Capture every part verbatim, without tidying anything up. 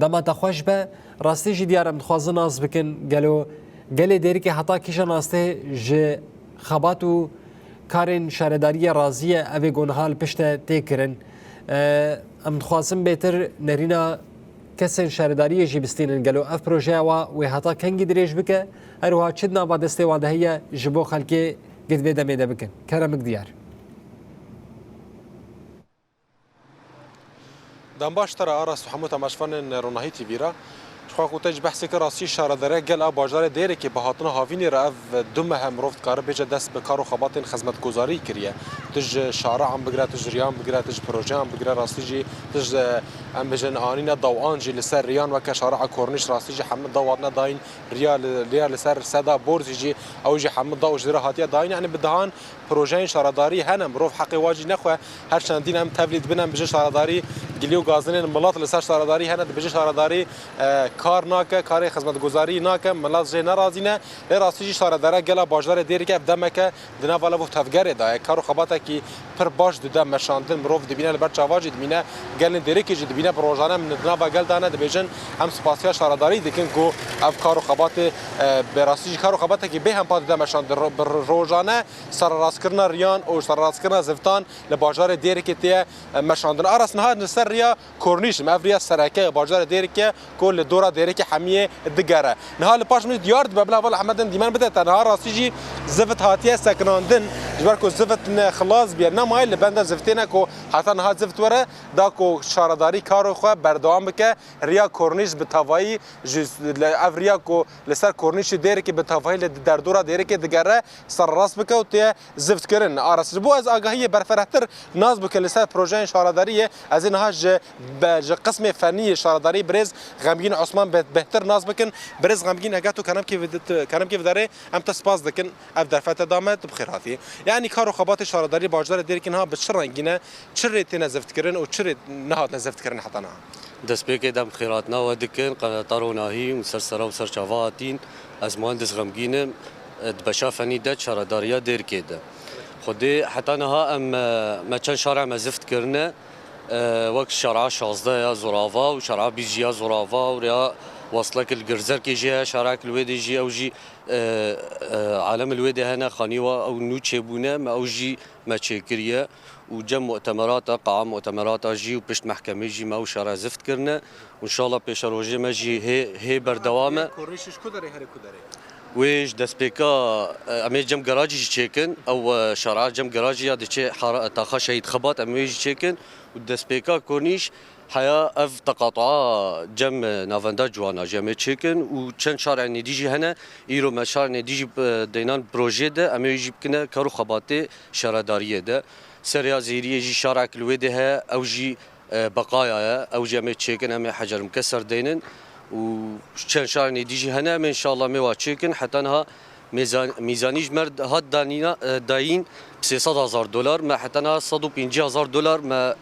Dema te xweş be, rastî jî diyar em dixwazin nas bikin, gelo gelê Dêrikê heta kîjan astê ji xebat û karên şaredariyê razî ye, ev ê ku niha li pişt e tê kirin. E, em dixwazin bêtir nerîna kesên şaredariyê jî bistînin, gelo ev projeya wa wê heta kengî dirêj bike, her wiha çi di nava destê wan de heye ji bo xelkê gid vê demê de bikin. Keremik diyar. Dem baş te re Aras û hemû temaşevanên Ronahî T V re. Ji xwe ku te ji behsê kir rastî şaredariya gel a bajarê Dêrikê bi hatina havînê re ev du mehe mirov dikare bêje dest bi kar û xebatên xizmetgozarî kiriye. Tu ji şarean bigire, tu ji riyan bigire, tu ji projeyan bigire, rastî jî tu ji, em bêjin, anîne dawan jî li ser riyan weke şareya Kornîş rastî jî hemû daw hatine dayîn, riya li, riya li ser seda borzî jî ew jî hemû daw ji re hatiye dayîn. Yanî bi dehan projeyên şaredarî hene, mirov heqê wa jî nexwe. Her çendîn em tevlî dibin, em dibêjin şaredarî gilî û gazinên milet li ser şaredarî hene, dibêjin şaredarî, e, kar nake, karê xizmetguzarî nake, milet jê nerazî ne. Lê rastî jî şaredara gela bajarê Dêrikê ev demeke di nava lev û tevgerê de ye. Kar û xebatekî pir baş dide meşandin, mirov dibîne, li ber çava jî dibîne, gelên Dêrikê jî dibîne, bi rojane min di nava gel de ne, dibêjin em spasiya şaredarî dikin ku ev kar û xebatê, e, bi rastî jî kar û xebatekî bêhempa dide meşandin. Ro-, bi ro-, rojane sererastkirina riyan û sererastkirina ziftan li bajarê Dêrikê tê, e, meşandin. Aras niha li ser riya Kornîş, em ev riya sereke ya bajarê Dêrikê ku li dora Dêrikê hemiyê digere. Niha li paş min diyar dibe, bila vala Ehmedin dîmen bide te. Niha rastî jî zivit hatiye sekinandin, ji ber ku zivit ne xilas bûye, nemaye li benda zivitê ne ku heta niha zivit were, da ku şaredarî karê xwe berdewam bike, riya Kornîş bi tevayî ji, li ev riya ku li ser Kornîşê Dêrikê bi tevayî li derdora Dêrikê digere, serrast bike û tê zift kirin. Aras, ji bo ez agahiyê berfirehtir nas bikim li ser projeyên şaredariyê, ez ê niha ji, be, ji qismê fenî yê şaredarî birêz Xemgîn Osman be-, bêhtir nas bikin. Birêz Xemgîn, heke tu kerem kê vid-, tu kerem kê vidarê, em te spas dikin. Ev derfete da me, tu bi xêr hatî. Yanî kar û xebatê şaredarî bajarê Dêrikê niha bi çi rengî ne, çi rê têne zift kirin û çi rê nehatine zift kirin heta niha? Destpêkê dem xêratina we dikin, qeneta Ronahî û ser sera û ser çava hatîn. Ez muhendis Xemgîn im, di beşa fenî de şaredariya Dêrikê de. Xwedê heta niha em, e, me çend şara me zift kirine, e, wek şara şazdeh ya Zorava û şara bîst jî ya Zorava û rêya Waslek li Girzerkê jî heye, şarek li wê dê jî ew jî, e, e, alem li wê dê hene, xanî wa ew nû çêbûne, me ew jî me çêkiriye û cem mutemerata, qaa mutemerata jî û pişt mehkemê jî me ew şara zift kirine. Înşallah pêşerojê me jî hê, hê berdewam e. Kornîş ji ku derê here ku derê? Wê ji destpêka, e, em ê cem garajî jî çêkin. Ew, e, şara cem garajî ya diçe hara, taxa Şehîd Xebat em wê jî çêkin û destpêka Kornîş Heya ev teqatua cem navenda ciwana jî em ê çêkin û çend şarên êdî jî hene. Îro me şarên êdî jî, e, deynan projê de em ê jî bikine kar û xebatê şaredariyê de. Serya Zêriyê jî şarek li wê dê heye, ew jî, e, beqaya ye. Ew jî em ê çêkin, em ê hecer mikeser deynin û çend şarên êdî jî hene, em ê înşallah em ê wa çêkin. Heta niha Mêzan-, mîzanî ji me re hat danîna, e, dayîn sê sed hezar dolar, me heta niha sed û pêncî hezar dolar me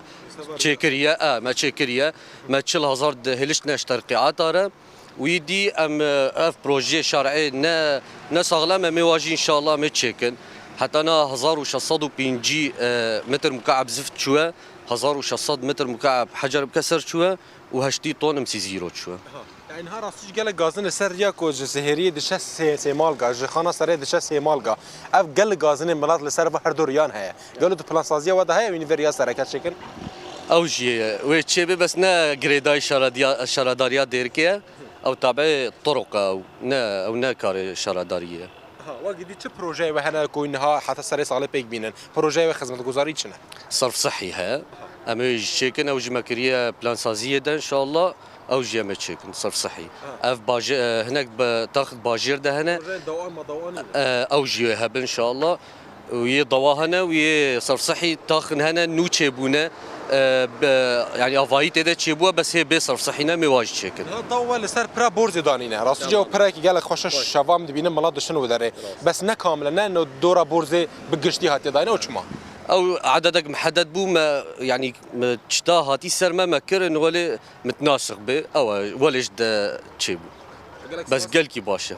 çêkiriye, e, me çêkiriye. Me çil hezar di hêliştine ji terqîata re. Wî dî em, e, ev projeyê şer'ê ne, ne saxlem, em ê wa jî înşallah em ê çêkin. Heta niha hezar û şeş sed û pêncî, e, metr mukaeb zift çûye, hezar û şeş sed metr mukaeb hecer bikeser çûye û heştî ton imsîzîro çûye. Aha. Yani niha rastî jî gelek gazin li ser riya ku ji Sihêriyê diçe Sê-, Sêmalga, ji Xana Serê diçe Sêmalga. Ev gelek gazinên milet li ser va her du riyan heye. Gelo tu plansaziya we de heye, wî nîvê riya sereke çêkin? Ew jî ye. Wê çêbe bes ne girêdayî şaradiya-, şaradariya Dêrikê ye. Ew tabe turuq e ew. Ne, ew ne karê şaradariyê ye. Aha, wek dî çi projeyê we hene ku niha heta serê salê pêk bînin? Projeyê we xizmetguzarî çi ne? Serf sihî heye. Aha. Em ê jî çêkin, ew jî me kiriye plansaziyê de înşallah. Ew jî em ê çêkin, serf sihî. Ha. Ev baje-, e, hinek bi taxt bajêr de hene. Projeyê dawa me dawa nîne. E, ew jî wê hebin înşallah. Û yê dawa hene û yê serf sihî taxin hene, nû çêbûne. E, be, yani avayî tê de çêbûye, bes hê bê serf sihî ne, em ê wa jî çêkin. Niha dawa li ser pira borzê danîne. Rastî jî ew pirekî gelek xweş e, şeva em dibînin milet diçin û derê. Rast. Bes ne kamil e, ne, ne dora borzê bi giştî hatiye dayîne, ew çima? Ew ededek mihedet bû, me, yani, me çita hatî ser me, me kirin, welê mitnasix bê, ew e, welê ji de çêbû. Bes gelkî baş e.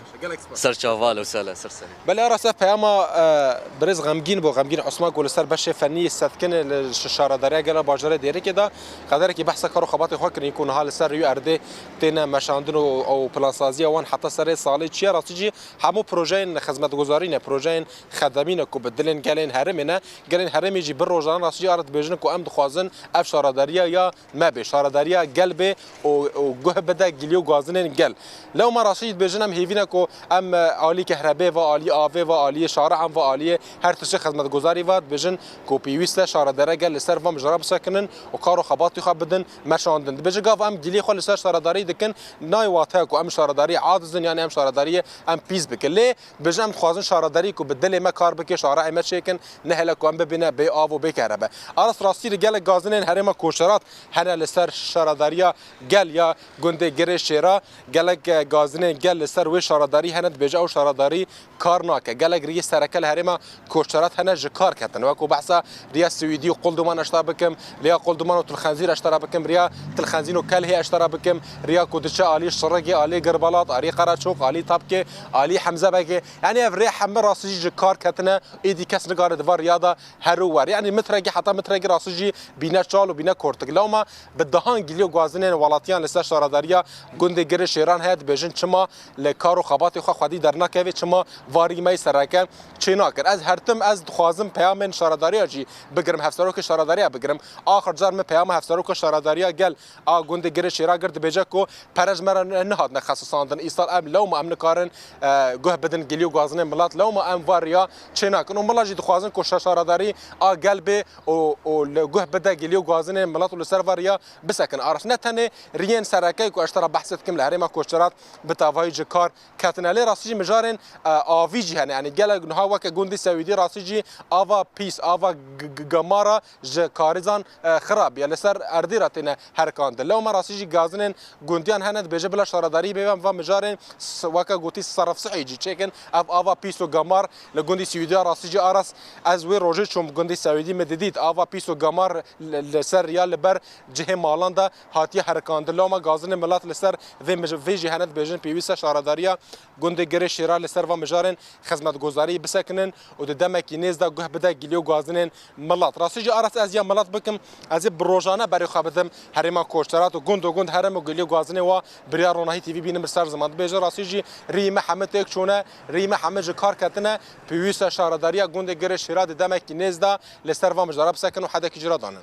Ser çaval û sele, ser serê. Belê, Aras, ev peyama, e, birêz Xemgîn bû, Xemgîn Osman, ku li ser beşê fennî setkinê li ş-, şaredariya gel a bajarê Dêrikê de qederekî behsa kar û xebatê xwe kirin ku niha li ser rûyê erdê têne meşandin û, û plansaziya wan heta serê salê çi ye. Rastî jî hemû projeyên xizmetguzarî ne, projeyên xedemî ne ku bi dilên gelên herêmê ne. Gelên herêmê jî bi rojan rastî jî ara dibêjin ku em dixwazin ev şaredariya ya me bê, şaredariya gel bê û, û guh bide gilî û gazinên gel. Lewma rastî jî dibêjin em hêvî ne ku em, e, alî kehrebê ve, alî avê ve, alî şarian ve, alî her tiştê xizmetguzarî ve dibêjin ku pêwîst e şaredere gel li ser van mijara bisekinin û kar û xebatî xwe bidin meşandin. Dibêje gav em gilî xwe li ser şaredarî dikin, nayê wate ku em şaredarî adizin, yanî em şaredariyê em pîs bikin. Lê dibêje em dixwazin şaredarî ku bi dilê me kar bike, şareê me çêkin, nehêle ku em bibîne bê av û bê kehrebe. Aras, rastî li gelek gazinên herêma Koçerat hene li ser şaredariya gel ya gundê Girê Şêra. Gelek, e, gazinên gel li ser wê şaredarî hene, dibêje ew şaredarî kar nake. Gelek riyê sereke li herêma Koçerat hene ji kar ketin. Wekû behsa riya Swîdî û Qulduman eşta bikim, riya Qulduman û Tilxenzîr eştera bikim, riya Tilxenzîn û Kelhê eştera bikim, riya ku diçe alî Şirigê, alî Girbalat, alî Qereçoq, alî Tapkê, alî Hemzebegê. Yanî ev rê hemî rastî jî ji kar ketine, êdî kes nikare di van riya de her û wer. Yanî mitrekî heta mitrekî rastî jî bîne çal û bîne kortik. Lewma bi dehan gilî û gazinên welatiyan li ser şaredariya gundê Girê Şêran heye, dibêjin çima li kar û xebatê xwe xwedî dernakeve, çima varî me yî sereke çênakir. Ez her tim ez dixwazim peyamên şaredariya jî bigirim, hevserokê şaredariya bigirim. Axir car min peyama hevseroka şaredariya gel a gundê Girê Şêra gir, dibêje ku pere ji me re ne-, nehatine xesisandin. Îsal em lewma em nikarin, e, guh bidin gilî û gazinên milet, lewma em va riya çênakin. Û milet jî dixwazin ku şa-, şaredarî a gel bê û, û li guh bide gilî û gazinên milet û li ser va riya bisekin. Aras, ne tenê riyên sereke ku ez ji te re behsê dikim li herêma Koçerat bi tevahî ji kar ketine. Lê rastî jî mijarên, e, avî jî hene. Yanî gelek niha weke gundî Sewîdî rastî jî ava pîs, ava g-, g-, gemara ji karîzan, e, xirab ye. Li ser erdê re têne herikandin. Lewma rastî jî gazinên gundiyan hene, dibêje bila şaredarî bê van mijarên s-, weke gotî seref sihî jî çêkin. Ev ava pîs û gemar li gundî Sewîdî ya rastî jî Aras, ez wê rojê çûm gundî Sewîdî, min didît ava pîs û gemar li, li ser ya li ber cihê malan de hatiye herikandin. Lewma gazinên milet li ser vê mij-, vê jî hene, dibêjin pêwîst e şaredariya gundê Girê Şêra li ser van mijarên xizmetguzarî bisekinin û di demekî nêz de guh bide gilî û gazinên milet. Rastî jî Aras, ez ya milet bikim, ez ê bi rojane berê xwe bidim herêma Koçerat û gund û gund herim û gilî û gazinê wa bi riya Ronahî T V bînim bi ser ziman. Dibêje rastî jî rîyê me heme têk çûne, rîyê me heme ji kar ketine, pêwîst e şaredariya gundê Girê Şêra di demekî nêz de li ser van mijara bisekin û hedekî jî re danin.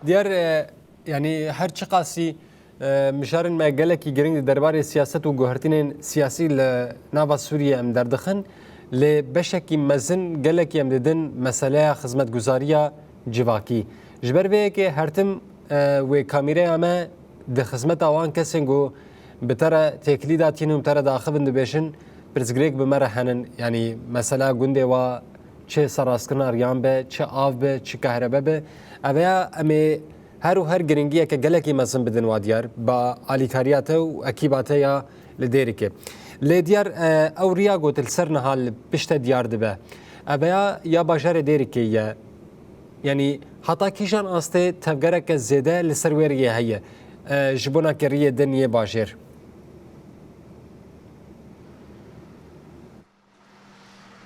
Diyar, e, yanî her çiqasî, e, mijarên me gelekî girîng di derbarê siyaset û guhertînên siyasî li nava Sûriyê em derdixin, lê beşekî mezin gelekî em didin meseleya xizmetguzariya civakî. Ji ber vê yekê her tim, e, wê kamîreya me di xizmeta wan kesên ku bi te re têkilî datînin û te re diaxivin dibêjin, pirsgirêk bi me re henin, yanî mesela gundê wa çi serrastkirina riyan be, çi av be, çi kehrebe be. Ev ya em ê her û her giringiyeke gelekî mezin bidin wa diyar, bi alîkariya te û ekîba te ya li Dêrikê. Lê diyar, e, ew riya ku li ser niha li pişt te diyar dibe. Ev ya, ya bajarê Dêrikê ye. Yanî heta kîjan astê tevgereke zêde li ser wê riyê heye, e, ji bona ke riyê din yê bajêr?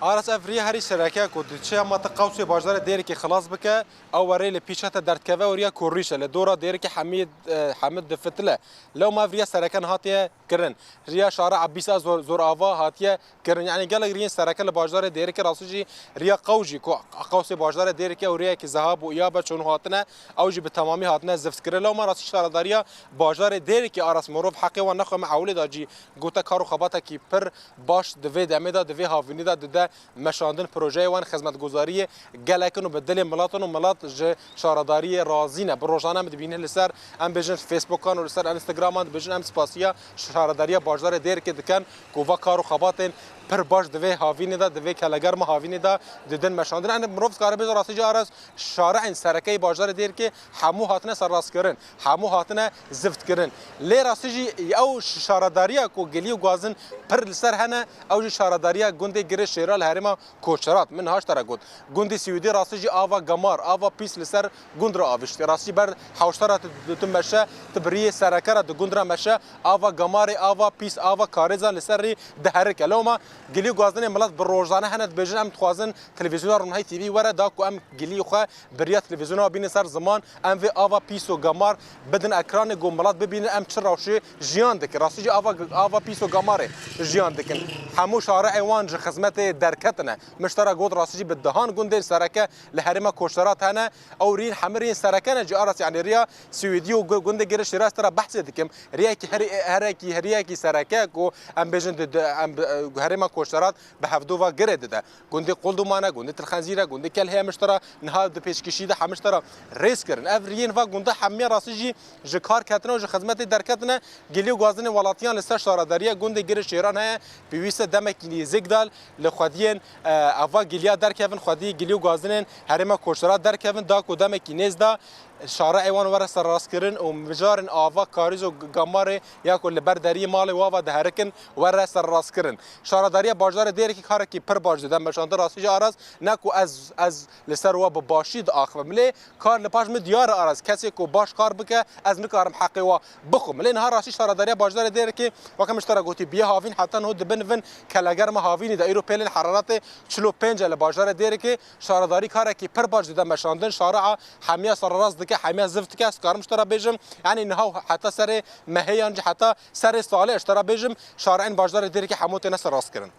Aras, ev riyê herî sereke ku diçe hema te qewsê bajarê Dêrikê xilas bike, ew werê li pîça te derdikeve û riya ku rîş e, li dora Dêrikê hemî, e, hemî difitile. Lewma ev riya sereke niha tê kirin. Riya Şara Ebîsa Zor-, Zorava hatiye kirin. Yanî gelek riyên sereke li bajarê Dêrikê rastî jî riya qew jî ku qewsê bajarê Dêrikê ew riyekî zehab û iyab e çûn hatine, ew jî bi temamî hatine zift kirin. Lewma rastî şaredariya bajarê Dêrikê Aras mirov heqê wan nexwe me ewilê de jî gote kar û xebatekî pir baş di vê demê de, di vê havînî de dide meşandin projeyê wan xizmetguzariyê gelek in û bi dilê milat in û milat ji şaredariyê razî ne. Bi rojane em dibînin li ser, em bêjin Facebookan û li ser Instagraman dibêjin em spasiya şaredariya bajarê Dêrikê dikin ku va kar û xebatên pir baş di vê havînê de, di vê kelegerma havînê de didin meşandin. Em mirov dikare bêje rastî jî Aras, şareên serekeyê bajarê Dêrikê hemû hatine serrastkirin, hemû hatine ziftkirin. Lê rastî jî ew şaredariya ku gilî û gazin pir li ser hene, ew jî şaredariya gundê Girê Şêra li herêma Koçerat. Min niha ji te re got. Gundê Sîwîdê rastî jî ava gemar, ava pîs li ser gund re aviştiye. Rastî ber hewşta re tu, tu meşe, tu bi riyê sereke re di gund re meşe, ava gemarê, ava pîs, ava karêzan li ser rî diherike. Lewma gilî û gazinên milet bi rojane hene dibêjin, em dixwazin televîzyona Rûnahî T V were, da ku em gilî xwe bi riya televîzyona bînin ser ziman, em vê ava pîs û gemar bidin ekranê, ku milet bibînin em çi rewşê jiyan dikin. Rastî jî ava, ava pîs û gemarê jiyan dikin. Hemû şareê wan ji xizmetê derketine. Min ji te re got, rastî jî bi dehan gundên sereke li herêma Koçerat hene. Ew rîn hemî rîn sereke ne, ji Aras, yanî riya Sîwîdî û gu-, gundê Girê Şêra ez te re behsê dikim. Riyekî herî, herekî, riyekî sereke ku em bêjin di, di, em bi, herêma Koçerat bi hevdû ve girê dide. Gundê Qulduman e, gundê Tilxenzîr e, gundê Kelhê em ji te re niha di pêşkêşî de hemî ji te re rêz kirin. Ev riyên va gunda hemiya rastî jî ji kar ketine û ji xizmetê derketine. Gilî û gazinên welatiyan li ser şaredariya gundê Girê Şêran heye, pêwîst e demekî nêzîk de li xwediyên, e, eva giliya derkevin, xwedî gilî û gazinên herêma Koçerat derkevin, da ku demekî nêz de şareê wan were serrastkirin û mijarên ava karîz û gamarê ya ku li ber deriyê malê wa ve diherikin were serrastkirin. Şaredariya bajarê Dêrikê karekî pir baş dide meşandin, rastî jî Aras, ne ku ez, ez li ser we bi başî diaxivim. Lê kar li paş min diyar e Aras, kesê ku baş kar bike, ez nikarim heqê wa bixwim. Lê niha rastî şaredariya bajarê Dêrikê, weke min ji te re gotî, bûye havîn, heta niho di bin vin kelegerma havînê de, îro pêlên heraretê çil û pênc e li bajarê Dêrikê. Şaredarî karekî pir baş dide meşandin, şareya hemiya serrast dike, hemiya zift dike, ez karim ji te re bêjim. Yanî niha heta serê mehê yan jî heta serê salê ez ji te re bêjim, şareên bajarê Dêrikê hemû têne serrastkirin.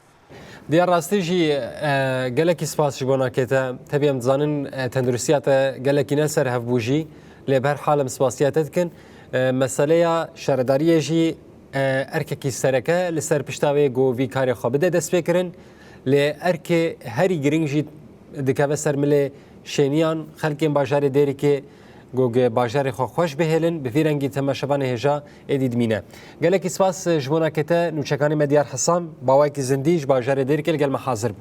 Diya rastî jî, e, gelekî spas ji bo nakê te. Tevî em dizanin, e, tenduristiya te gelekî ne ser hev bû jî, lê bi her hal em spasiya te dikin. E, meseleya şaredariyê jî, e, erkekî sereke li ser pişta wê ku vî karê xwe bide destpêkirin. Lê erkê herî girîng jî dikeve ser milê şêniyan, xelkên bajarê Dêrikê, ku gi bajarê xwe xweş bihêlin, bi vî rengî temaşevanê hêja êdî dimîne. Gelekî spas ji bo nakê te, nûçekanê me diyar Hesan, bawayekî zindî ji bajarê Dêrikê li gel me hazir bû.